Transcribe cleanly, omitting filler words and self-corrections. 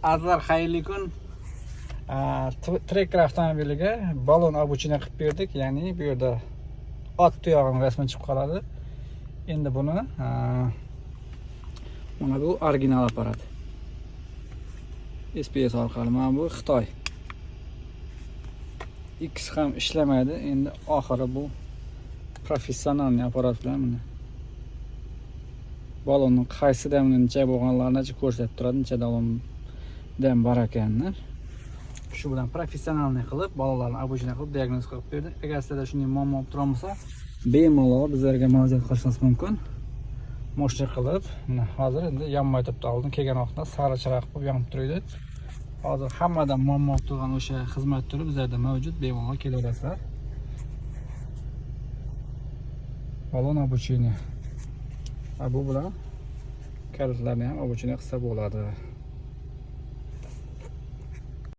Azizlar, xayrli kun. Tracker avtomobiliga balon обучение qilib berdik. Ya'ni bu yerda ot tuyog'ining rasmi chiqib qoladi. Endi buni mana bu original apparat. SPS orqali, mana bu Xitoy. Ikkisi ham ishlamaydi. Endi oxiri bu professional apparat bilan mana balonni qaysi damni necha bo'lganlarini ko'rsatib turadi, necha dam bor ekanini. Shu bilan professionalniy qilib, bolalarni обучение qilib, diagnoz qilib berdi. Agar sizlarda shunday muammo bo'lib turgan bo'lsa, bemalol bizlarga murojaat qilishingiz mumkin. Moshina qilib, mana hozir endi yonmay turibdi. Oldin kelgan vaqtda sariq chiroq bo'lib yonib turadi. Hozir hammadan muammo bo'lib turgan o'sha xizmat turi bizlarda mavjud, bemalol kelaverasizlar. Balon обучение. Ha, bu bilan kalitlarni ham обучение qilsa bo'ladi.